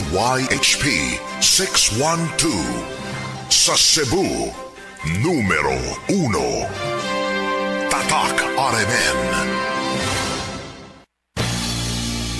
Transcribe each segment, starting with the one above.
DYHP 612. Sa Cebu, numero 1. Tatak RMN.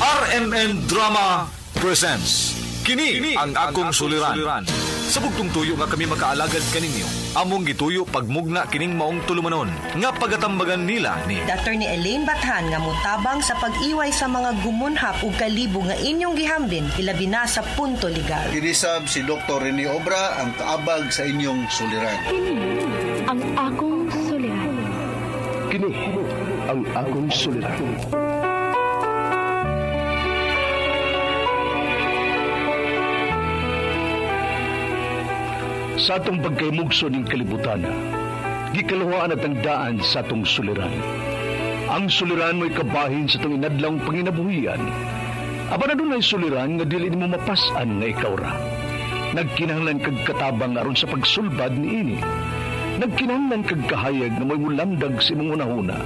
RMN Drama presents Kini ang akong suliran. Sa bugtong tuyo nga kami makaalagad kaninyo, among gituyo pagmugna kining maong tulumanon nga pagatambagan nila ni Attorney Elaine Bathan nga motabang sa pag-iway sa mga gumunhap ug kalibo nga inyong gihambin ilabi na sa punto legal. Kinisab si Dr. Rene Obra ang kaabag sa inyong suliran. Kini ang akong suliran. Kini ang akong suliran. Sa atong pagkaymugso ning kalibutan, gikaluhaan at ang daan sa atong suliran. Ang suliran mo'y kabahin sa atong inadlawng panginabuhian. Apan adunay suliran nga dili nimo mapas-an nga ikaw ra. Nagkinahanglan kag katabang aron sa pagsulbad niini. Nagkinahanglan kag kahayag nga mo'y mulamdag sa imong hunahuna.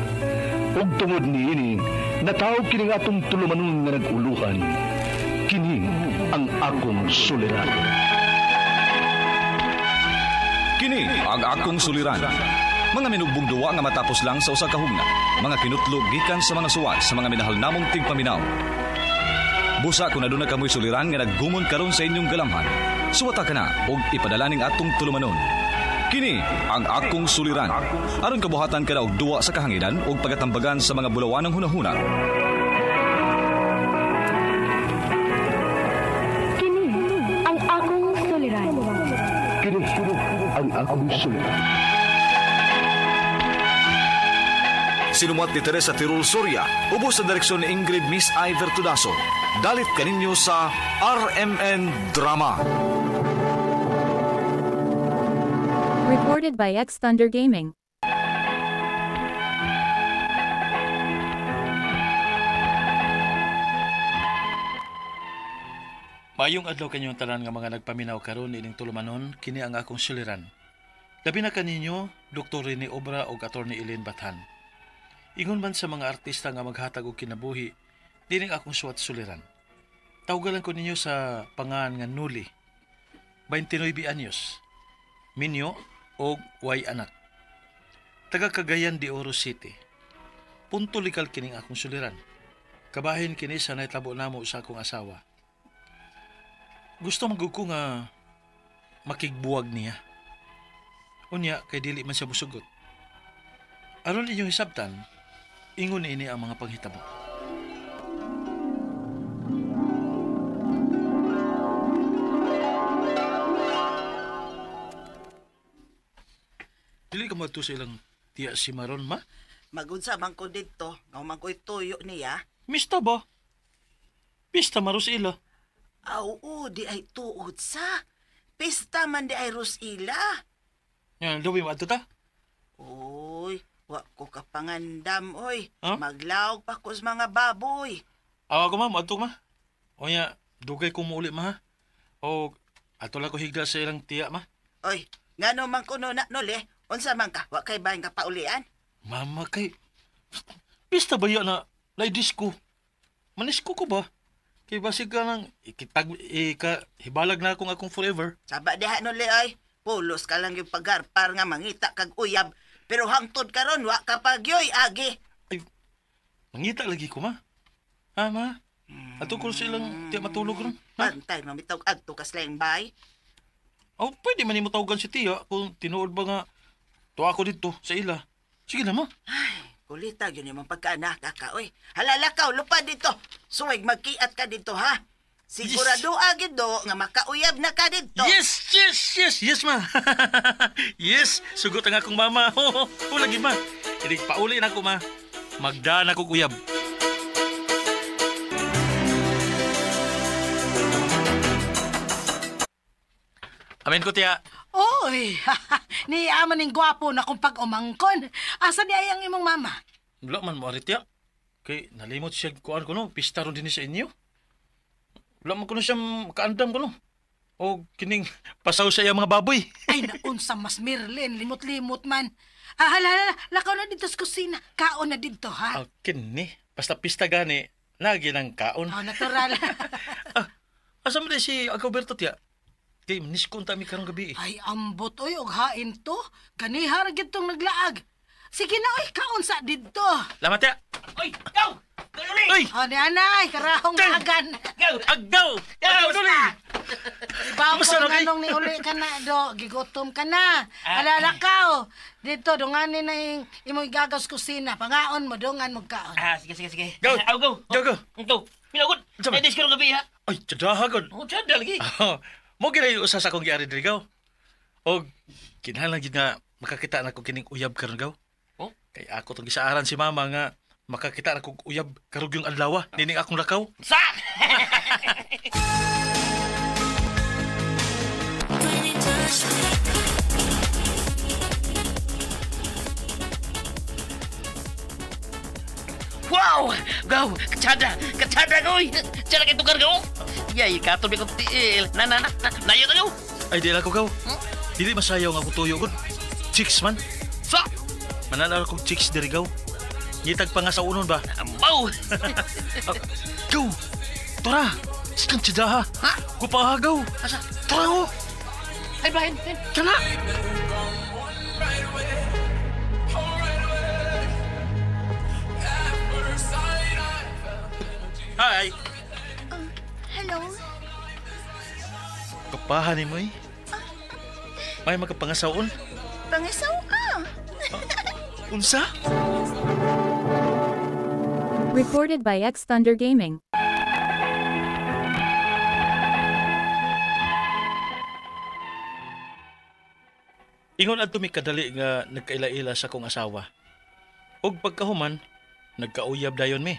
Ug tungod niini, nataw kini nga atong tulumanon nga nag-uluhan. Kini ang akong suliran. Kini ang akong suliran. Mga minugbong duwa nga matapos lang sa usa ka hugna. Mga kinutlog gikan sa mga suwat sa mga minahal namong tigpaminaw. Busa kung aduna kamoy suliran nga naggumon karon sa inyong galamhan, suwata ka na og ipadala ning atong tulumanon. Kini ang akong suliran. Aron kabuhatan ka na og duwa sa kahanginan og pagatambagan sa mga bulawanang hunahuna. Kini ang akong suliran. Kini ang akong suliran. Sinumuat ni Teresa Tirul Soria, ubos sa direksyon ni Ingrid Miss Iver Tudaso. Dalit kaninyo sa RMN Drama. Recorded by X Thunder Gaming. Maayong adlaw kanyong tanan nga mga nagpaminaw karon ining tulumanon, kini ang akong suliran. Labi na kaninyo, Dr. Rene Obra ug Attorney Elaine Bathan. Ingon man sa mga artista nga maghatag og kinabuhi, dining akong suwat suliran. Tawgalan ko ninyo sa pangan nga Nuli. 29 anyos. Minyo og way anak. Taga Cagayan de Oro City. Punto legal kining akong suliran. Kabahin kini sa nahitabo namo sa akong asawa. Gusto man gud ko nga makigbuwag niya. Unya kay dili man siya musugot. Aron inyong hisabtan, ingon ini ang mga panghitabo. Dili ka moadto sa ilang tiya si Maron, ma? Magunsa man ko didto, nga man ko'y tuyo niya. Mista ba? Pista maros ila. Aw, oo, di ay tuod sa. Pista man di ay Rosila. Yan, luwi mo adto ta. Uy, wa ko kapangandam, oy. Huh? Maglaog pa ko sa mga baboy. Awa ko ma, moadto ma. Unya, dugay ko muuli ma ha. O ato lang ko higda sa ilang tiya ma. Oy, ngano man kuno na nole, unsa man ka, wa kay bahin ka paulian? Mama kay pista ba yan na disco? Manisko ko ba? Kay basig ka nang ikitag ika hibalag na akong akong forever. Saba diha nole oy. Pulos ka lang yung paggarpar nga mangita kag uyab. Pero hangtod karon wa ka pagyoy agi. Ay, mangita lagi ko ma. Ha ma? Ato ko silang tiya matulog ron. Ha? Pantay mamitaw adto ka slang bay. Oh, pwede man nimo tawagan si tiya kung tinuod ba nga tuwa ako dito sa ila. Sige na ma. Kulita yun yung pagkaanak ka, oy. Halala ka, lupa dito. Suwig magkiat ka dito, ha? Sigurado yes. Agid do nga makauyab na ka dito. Yes, yes, yes, yes ma. Yes, sugot ang akong mama. Oh, lagi ma. Inig pauli na ako ma. Magdaan ako uyab. Amen ko tiya. Oy, ni ama ning gwapo na kung pag-umangkon. Asa di ay ang imong mama? Wala man mo ari tiya. Kay nalimot siya kuan ko no, pista ron din sa inyo. Wala man ko no siya makaandam ko no. O kining pasaw sa iya mga baboy. Ay naunsa mas Merlin, limot-limot man. Ah, hala, hala, lakaw na dito sa kusina. Kaon na dito, ha? Ah, kini, basta pista gani, lagi ng kaon. Oh, natural. Ah, Asa man si Agauberto tiya? Kay niskon ta mi karong gabi. Ay, ambot oy og hain to. Ganiha ra gyud tong naglaag. Sige na oy, kaon sa didto. Lamat tiya. Oy, go! Oy! Oh, ni anay, karahong agan. Go! Agaw! Agaw duli! Ibaw ko nganong ni uli ka na, do. Gigutom ka na. Alala ka, oh. Dito, dungani na yung imong igagaw sa kusina. Pangaon mo, dungan mo kaon. Ah, sige, sige, sige. Go! Aw, go! Go, go! Go! Minagod! Unsa man? Ay, disco gabi, ha? Ay, tsadaha gud. Oh, tsada lagi. Mo ginay usa sa akong giari diri gaw. Og kinahanglan gid nga makakita na ko kining uyab karon gaw. Oh? Kay ako tong gisaaran si mama nga makakita na kog uyab karog yung adlaw nining akong lakaw. Sa! Wow! Gaw! Katsada! Katsada, goy! Tsada kay tukar, gaw! Yay, katol ko tiil. Na, na, na, na, nayo na, gaw! Ay di lang ko gaw. Dili masayaw nga akong tuyo gud. Chicks man. Sa! Mananaro kog chicks diri gaw. Ngitag pa nga sa unon ba? Ambaw! Gaw! Tara! Sikan tsadaha! Ha? Kupaha gaw! Asa? Tara oh! Ay, bahin, bahin. Kana! Hi! Hello? Kapahan ni mo eh. May makapangasaon. Pangisaw ka. Unsa? Recorded by X Thunder Gaming. Ingon adto mi kadali nga nagkaila-ila sa akong asawa. Ug pagkahuman, nagkauyab dayon mi.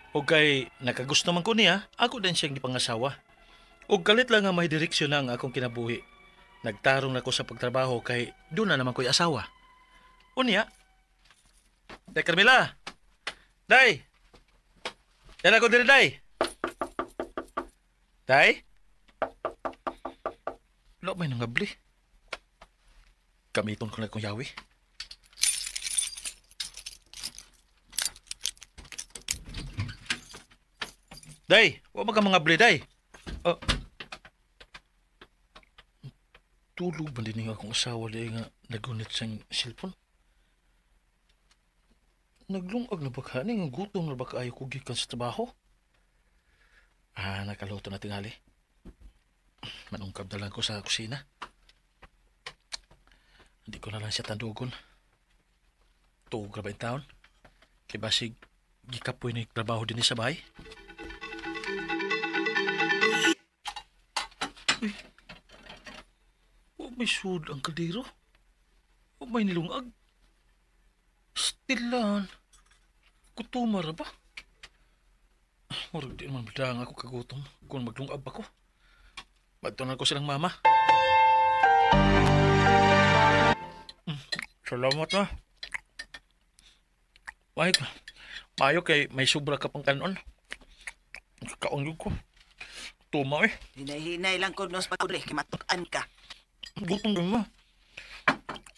Ug kay nakagusto man ko niya, ako din siyang gipangasawa. Ug kalit lang nga may direksyon na ang akong kinabuhi. Nagtarong na ko sa pagtrabaho kay doon na naman ko'y asawa. Unya, Day Carmela! Day! Day ako diri, Day! Day? Wala may nangabli. Gamiton ko na akong yawi. Day, wa man ka mga bli, day. Oh. Tulog ba din akong asawa day nga nagunit sa cellphone? Naglungag na ba ka? Nga gutom na ba kaayo ko gikan sa trabaho? Ah, nakaluto na tingali. Manungkab na lang ko sa kusina. Hindi ko na lang siya tandugon. Tuog ra ba in taon? Kay basig, gikapoy ni trabaho din sa bahay. Uy, wa may sud ang kaldero. Wa may nilungag. Stilan. Kutuma ra ba? Murag di man bidang ako kagutom kung maglungab ako. Badto na ko silang mama. Salamat na. Ay, maayo kay may sobra ka pang kanon. Kaon yun ko. Tuma eh. Hinay-hinay lang ko nos pagkuli, kay matukan ka. Gutom din ma.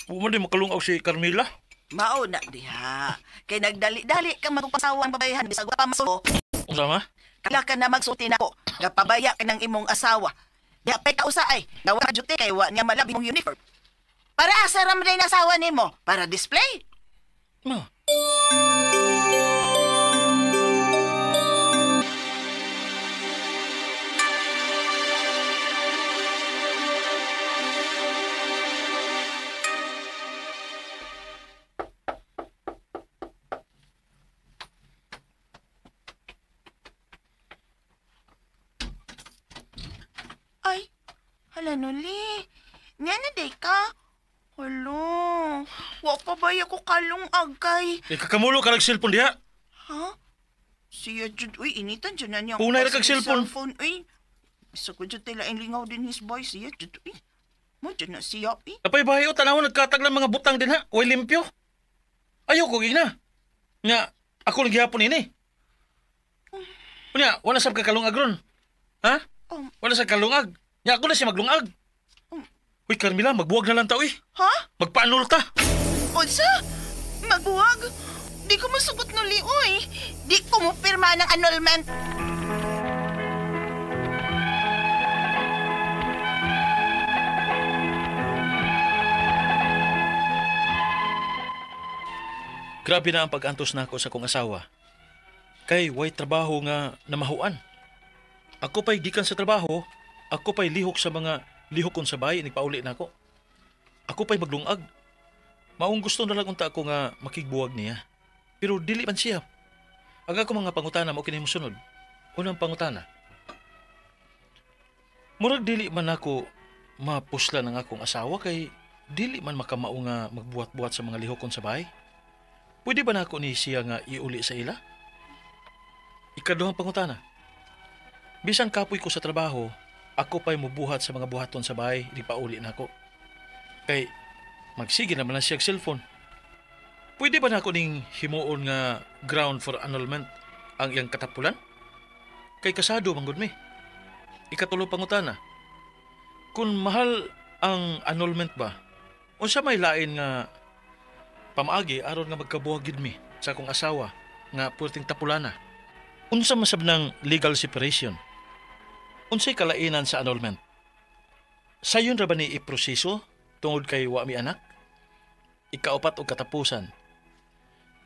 Uma di makalungaw si Carmela. Mao na diha. Kay nagdali-dali ka matong pasawa ang babayahan bisag wa pa masulo. Unsa ma? Kala ka na magsulti nako. Gapabaya ka ng imong asawa. Diha pay kausa ay. Nawa duty kay wa niya malabi mong uniform. Para asa ra man day asawa nimo? Para display? Ma. Ay, hala nuli. Nga na day ka. Hala, wa pa ba ako kalong agay? Eh, kakamulo ka nag-cellphone diha. Ha? Siya jud, uy, initan jud na niya. Punay ra kag cellphone. Cellphone, uy. Isa ko jud tila lingaw din his boy. Siya jud, uy. Mo jud na siya, uy. Napay bahay o, tanawon nagkataglan mga butang din ha. Way limpyo. Ayaw ko gina. Nga, ako lang gihapon ini. Unya, wala sab ka kalungag ron. Ha? Wala sa kalungag. Nya ako na siya maglungag. Uy, Carmela, magbuwag na lang ta, uy. Ha? Magpaanul ta. Unsa? Magbuwag? Di ko masugot nuli, uy. Di ko mo pirma ng annulment. Grabe na ang pag-antos nako sa akong asawa. Kay way trabaho nga namahuan. Ako pa'y gikan sa trabaho, ako pa'y lihok sa mga lihokon sa bahay, nagpauli na ako. Ako pa'y maglungag. Maong gusto na lang unta ako nga makigbuwag niya. Pero dili man siya. Ang ako mga pangutana mo kini mosunod. Unang pangutana. Murag dili man ako mapusla ng akong asawa kay dili man makamao nga magbuhat-buhat sa mga lihokon sa bahay. Pwede ba nako ni siya nga iuli sa ila? Ikaduhang pangutana. Bisan kapoy ko sa trabaho, ako pa'y mubuhat sa mga buhaton sa bahay, di pa uli na ako. Kay magsige naman lang siya og cellphone. Pwede ba nako ning himuon nga ground for annulment ang iyang katapulan? Kay kasado man gud mi. Ikatulong pangutana. Kung mahal ang annulment ba, unsa may lain nga pamaagi aron nga magkabuhag gid mi sa akong asawa nga puwerteng tapulana? Unsa masab ng legal separation? Unsay kalainan sa annulment? Sayon ra ba ni iproseso tungod kay wa mi anak? Ikaupat og katapusan.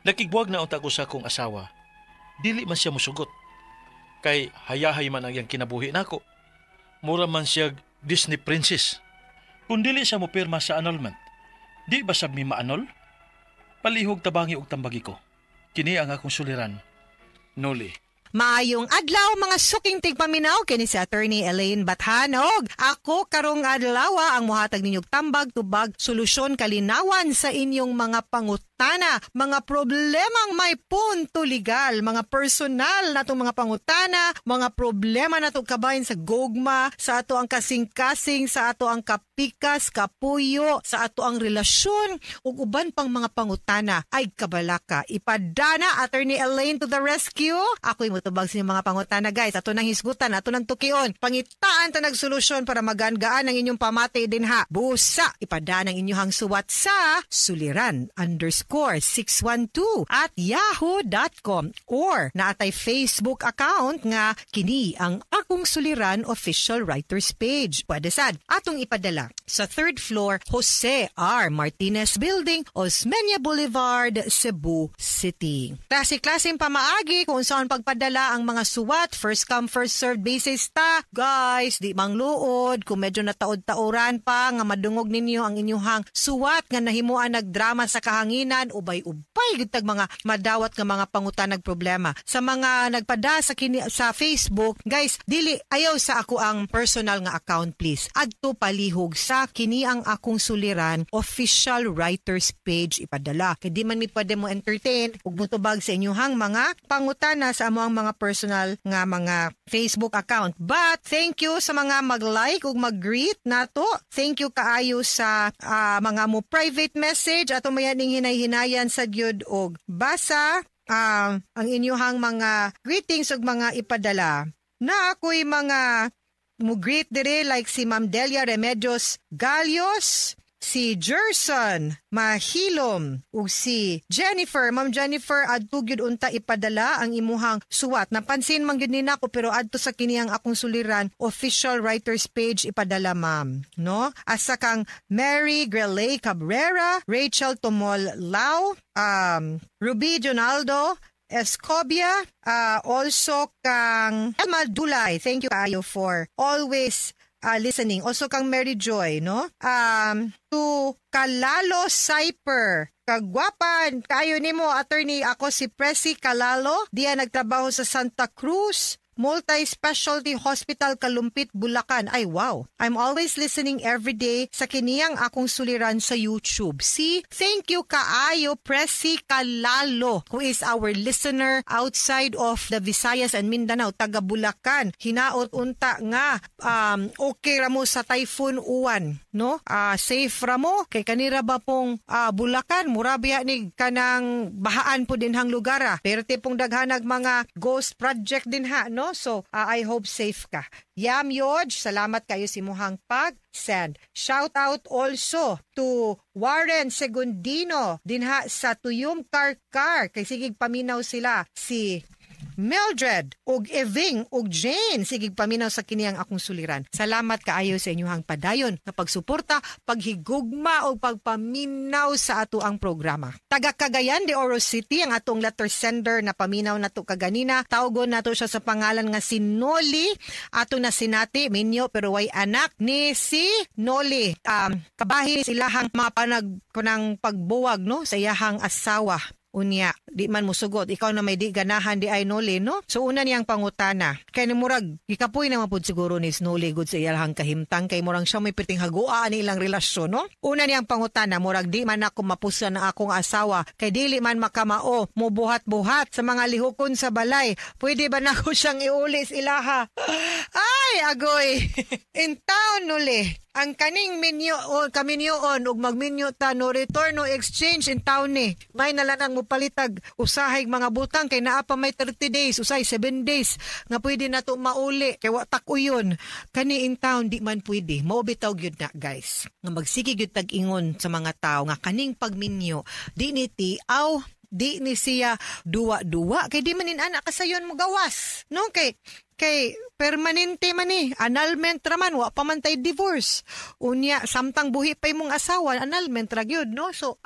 Nakigbuwag na unta ko sa akong asawa. Dili man siya musugot. Kay hayahay man ang iyang kinabuhi nako. Mura man siya Disney princess. Kung dili siya mopirma sa annulment, di ba sab mi maanol? Palihog tabangi og tambagi ko. Kini ang akong suliran. Noli. Maayong adlaw mga suking tigpaminaw kini si Attorney Elaine Bathanog. Ako karong adlaw ang muhatag ninyong tambag, tubag, solusyon, kalinawan sa inyong mga pangutana, mga problemang may punto legal, mga personal natong mga pangutana, mga problema natong kabahin sa gogma, sa ato ang kasing-kasing, sa ato ang kapikas, kapuyo, sa ato ang relasyon ug uban pang mga pangutana. Ay kabalaka. Ipadana Attorney Elaine to the rescue. Ako'y mutubag sa inyong mga pangutana, guys. Ato nang hisgutan, ato nang tukion. Pangitaan ta nagsolusyon para magaan-gaan ang inyong pamati din ha. Busa, ipadana ang inyong suwat sa suliran_612@yahoo.com or naatay Facebook account nga kini ang Akong Suliran official writers page. Pwede sad atong ipadala sa 3rd floor Jose R. Martinez Building, Osmeña Boulevard, Cebu City. Klase-klaseng pamaagi kung saan pagpadala ang mga suwat, first come first served basis ta. Guys, di mangluod kung medyo nataod-taoran pa nga madungog ninyo ang inyuhang suwat nga nahimuan nagdrama sa kahanginan, ubay-ubay gid tag mga madawat nga mga pangutanag problema. Sa mga nagpada sa kini sa Facebook, guys, dili ayaw sa ako ang personal nga account please. Adto palihog sa kini ang Akong Suliran official writers page ipadala. Kay di man mi pwede mo entertain ug motubag sa inyuhang mga pangutana sa amo ang mga personal nga mga Facebook account. But thank you sa mga mag-like ug mag-greet nato. Thank you kaayo sa mga mo private message ato maya ning hinay-hinayan sa gyud og basa ang inyuhang mga greetings ug mga ipadala. Na ako'y mga mo greet dire like si Ma'am Delia Remedios Galios, si Gerson Mahilom ug si Jennifer. Ma'am Jennifer, adto gyud unta ipadala ang imuhang suwat. Napansin man gyud ni nako pero adto sa kiniyang Akong Suliran official writers page ipadala, ma'am, no? Asa kang Mary Grelay Cabrera, Rachel Tomol Lau, Ruby Jonaldo Escobia, also kang Elma Dulay. Thank you kayo for always listening. Also kang Mary Joy, no? To Kalalo Cyper. Kagwapan kayo nimo, attorney. Ako si Presi Kalalo. Diya nagtrabaho sa Santa Cruz Multi-Specialty Hospital, Kalumpit, Bulacan. Ay, wow. I'm always listening every day sa kiniyang Akong Suliran sa YouTube. See? Thank you kaayo, Presi Kalalo, who is our listener outside of the Visayas and Mindanao, taga Bulacan. Hinaot unta nga okay ra mo sa Typhoon Uwan, no? Safe ra mo kay kanira ba pong Bulacan, mura biya ni kanang bahaan po din hang lugar. Pero tipong daghanag mga ghost project din ha, no? So, I hope safe ka. Yam Yoj, salamat kayo si muhang pag-send. Shout out also to Warren Segundino dinha sa Tuyum Karkar. Kay sigig paminaw sila. Si Mildred ug Eving ug Jane, sige paminaw sa kini ang akong suliran. Salamat kaayo sa inyong padayon nga pagsuporta, paghigugma ug pagpaminaw sa ato ang programa. Taga Cagayan de Oro City ang atong letter sender na paminaw nato kaganina. Tawgon nato siya sa pangalan nga si Noli. Ato na sinati minyo pero way anak ni si Noli. Kabahin silahang mapanag kunang pagbuwag, no, sa iyahang asawa. Unya, di man musugot. Ikaw na may di ganahan di ay Noli, no? So una niyang pangutana. Kay ni murag, gikapoy na mapud siguro ni Noli gud sa iyahang kahimtang kay murang siya may piting hagoa ani ilang relasyon, no? Una niyang pangutana, murag di man ako mapusan ang akong asawa kay dili man makamao, mubuhat-buhat sa mga lihukon sa balay. Pwede ba nako siyang iuli sa ilaha? Ay, agoy. In town, Noli. Ang kaning minyo o kaminyoon ug magminyo ta, no return, no exchange in town ni. May nalanang mopalitag usahay mga butang kay naa pa may 30 days, usay 7 days nga pwede na to mauli kay wa tak-uyon. Kani in town di man pwede. Mao bitaw gyud na, guys. Nga magsige gyud tag ingon sa mga tao nga kaning pagminyo di ni tiaw, di ni siya duwa-duwa kay di man in ana kasayon mo gawas, no? Kay permanente man ni annulment ra man, wa pa man tay divorce. Unya samtang buhi pa imong asawa, annulment ra gyud, no? So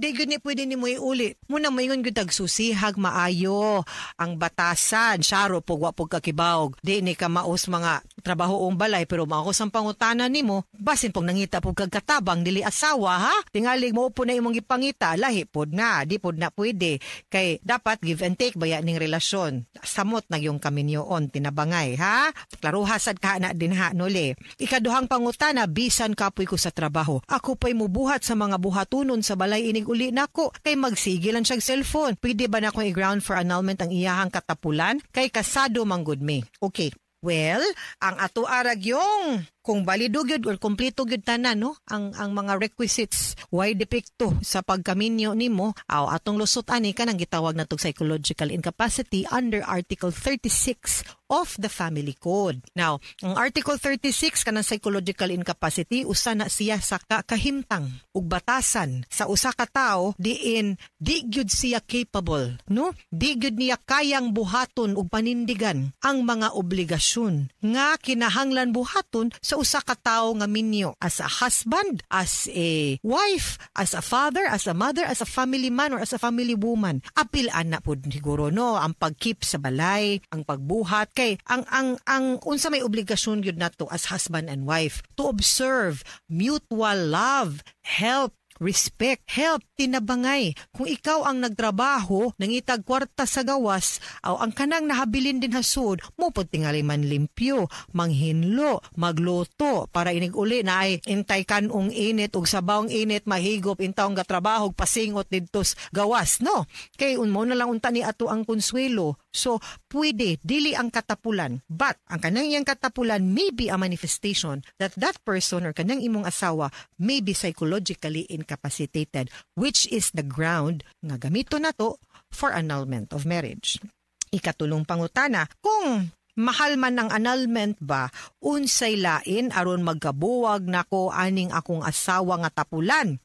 di gyud ni pwede nimo iuli. Muna moingon gyud tag susihag maayo ang batasan. Syaro pug wa pug kakibawog, di ni ka maos mga trabahoong balay, pero mao sang pangutana nimo, basin pug nangita pug kag katabang dili asawa, ha, tingali mo po na imong gipangita, lahi pod na, di pod na pwede kay dapat give and take baya ning relasyon. Samot na yung kaminyoon tinabangay, ha? Klaruha sad ka na din ha, Noli. Ikaduhang pangutana, bisan kapoy ko sa trabaho, ako pa'y mubuhat sa mga buhatunon sa balay inig uli nako kay magsige lang siyang cellphone. Pwede ba na akong i-ground for annulment ang iyahang katapulan kay kasado manggod mi? Okay. Well, ang ato arag yung kung balido gyud or kompleto gyud tanan, no, ang mga requisites, why depekto sa pagkaminyo nimo, aw atong lusot ani kanang gitawag natong psychological incapacity under Article 36 of the Family Code. Now, ang Article 36 kanang psychological incapacity, usa na siya sa kahimtang ug batasan sa usa ka tawo diin di gyud siya capable, no? Di gyud niya kayang buhaton ug panindigan ang mga obligasyon nga kinahanglan buhaton sa usa ka tawo nga minyo as a husband, as a wife, as a father, as a mother, as a family man or as a family woman. Apil ana pud siguro, no, ang pag-keep sa balay, ang pagbuhat kay ang unsa may obligasyon gyud nato as husband and wife to observe mutual love, help, respect, help, tinabangay. Kung ikaw ang nagtrabaho, nangitag kwarta sa gawas, aw ang kanang nahabilin din hasud, mo pud tingali man limpyo, manghinlo, magluto, para inig uli na ay intay kanong init ug sabawng init, mahigop intawong gatrabaho, pasingot didto gawas, no? Kay mo na lang unta ni ato ang konsuelo. So, pwede, dili ang katapulan. But, ang kanang iyang katapulan may be a manifestation that that person or kanang imong asawa may be psychologically incapacitated, which is the ground nga gamito na to for annulment of marriage. Ikatulong pangutana, kung mahal man ang annulment ba, unsay lain aron magkabuwag nako aning akong asawa nga tapulan?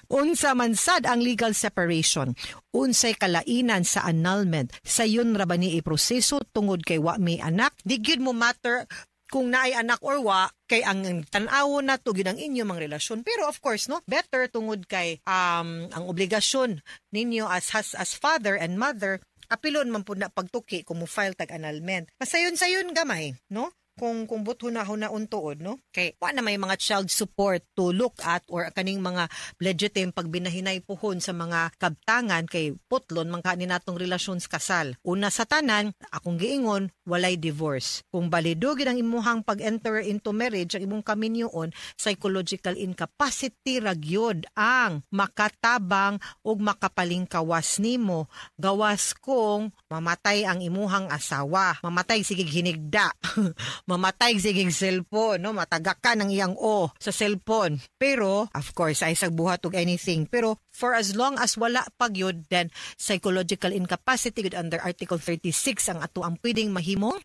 Unsa man sad ang legal separation? Unsay kalainan sa annulment? Sayon ra ba ni iproseso tungod kay wa may anak? Di gyud mo matter kung naay anak or wa, kay ang tan-awon nato gyud ang inyong mga relasyon. Pero of course, no, better tungod kay ang obligasyon ninyo as father and mother, apilon man pud na pagtuki kung mo file tag annulment. Pasayon-sayon gamay, no? Kung buto na hunaon tuod, no? Kay wa na may mga child support to look at or kaning mga legitimate pagbinahinay puhon sa mga kabtangan kay putlon man kani natong relasyon sa kasal. Una sa tanan, akong giingon, walay divorce. Kung balido gid ang imuhang pag-enter into marriage, ang imong kaminyoon, psychological incapacity ra gyud ang makatabang ug makapalingkawas nimo gawas kung mamatay ang imuhang asawa, mamatay sige hinigda, mamatay sige cellphone, no, matagak ka ng iyang o sa cellphone. Pero of course ay sagbuhat og anything, pero for as long as wala pa gyud, then psychological incapacity gyud under Article 36 ang ato ang pwedeng mahimong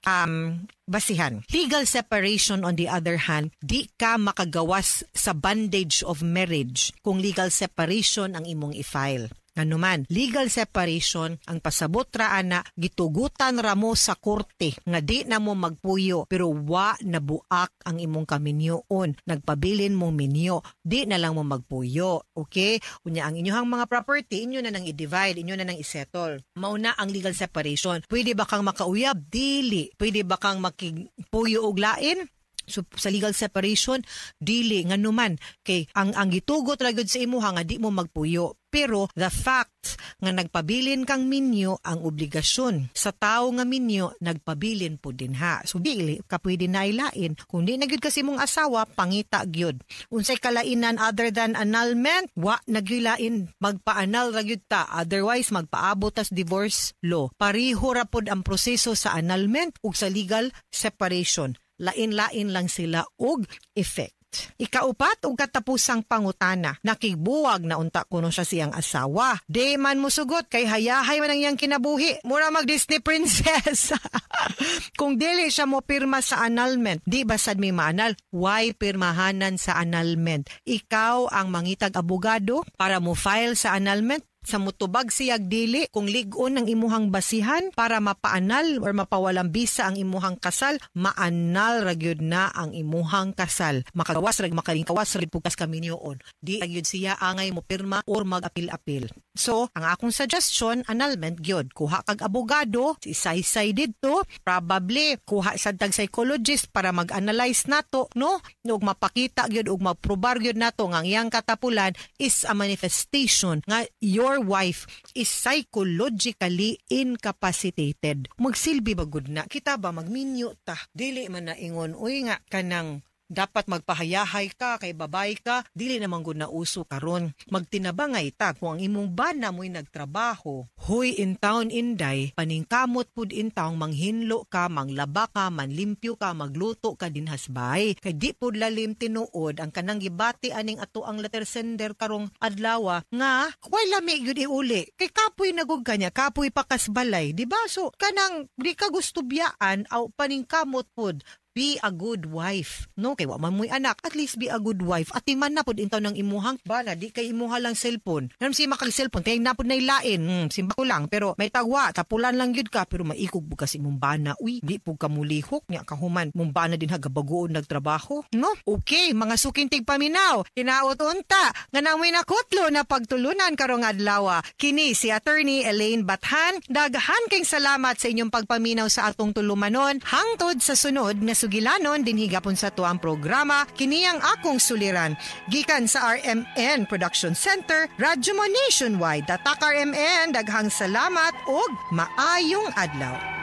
basihan. Legal separation, on the other hand, di ka makagawas sa bondage of marriage kung legal separation ang imong i-file. Nganuman, legal separation ang pasabot ra ana, gitugutan ra mo sa korte nga di na mo magpuyo, pero wa nabuak ang imong kaminyoon. Nagpabilin mong minyo, di na lang mo magpuyo. Okay? Unya ang inyong mga property, inyo na nang i-divide, inyo na nang i-settle. Mauna ang legal separation. Pwede ba kang makauyab? Dili. Pwede ba kang makigpuyo og lain? So, sa legal separation, dili. Nganuman, kay ang gitugot ra gyud sa imuha nga di mo magpuyo. Pero the fact nga nagpabilin kang minyo, ang obligasyon sa tao nga minyo nagpabilin po din ha. So dili ka pwede na ilain. Kung di na gyud kasi mong asawa, pangita gyud. Unsay kalainan other than annulment? Wa na gyud lain. Magpaanal ra gyud ta. Otherwise magpaabot tas divorce law. Pareho ra pod ang proseso sa annulment ug sa legal separation. Lain-lain lang sila og effect. Ikaupat og katapusang pangutana, nakigbuwag na unta kuno siya siyang asawa. Di man musugot kay hayahay man ang iyang kinabuhi. Mura mag Disney princess. Kung dili siya mo pirma sa annulment, di ba sad may maanal? Why pirmahanan sa annulment? Ikaw ang mangitag abogado para mo file sa annulment? Sa mutubag siyag dili, kung lig-on ang imuhang basihan para mapaanal or mapawalang bisa ang imuhang kasal, maanal ra gyud na ang imuhang kasal. Makagawas rag makalingkawas rag pugas kaminyoon. Di ra gyud siya angay mo pirma or mag-apil-apil. So, ang akong suggestion, annulment gyud. Kuha kag abogado, si Saysay didto, probably kuha sad tag psychologist para mag-analyze nato, no? Ug mapakita gyud ug maprobar gyud nato nga ang iyang katapulan is a manifestation nga your wife is psychologically incapacitated. Magsilbi ba gud na? Kita ba magminyo ta? Dili man na ingon, uy nga kanang dapat magpahayahay ka kay babay ka, dili naman gud na uso karon. Magtinabangay ta kung ang imong bana mo'y nagtrabaho. Huy in town inday, paningkamot pud in town, manghinlo ka, manglaba ka, manlimpyo ka, magluto ka dinhasbay. Kay di pud lalim tinuod ang kanang gibati aning ato ang letter sender karong adlaw nga way lami gyud iuli. Kay kapoy nagug kanya, kapoy pakasbalay, di ba? So kanang di ka gusto biyaan aw paningkamot pud. Be a good wife. No, kay wa man mo'y anak, at least be a good wife. At man na pud intaw ng imuhang bana, di kay imuha lang cellphone. Ngayon si makag cellphone, kay na pud nailain. Simba ko lang, pero may tagwa, tapulan lang gyud ka, pero maikog bukas imong bana. Uy, di pud ka mulihok nya kahuman. Mong bana din hagabagoon nagtrabaho. No? Okay, mga suking tigpaminaw, kinaot unta nga namoy nakutlo na pagtulunan karong adlaw. Kini si Attorney Elaine Bathan. Daghan kay salamat sa inyong pagpaminaw sa atong tulumanon. Hangtod sa sunod na sugilanon dinhi gapon sa tuang programa kini ang akong suliran gikan sa RMN Production Center, Radyo Mo Nationwide. Tatak RMN, daghang salamat ug maayong adlaw.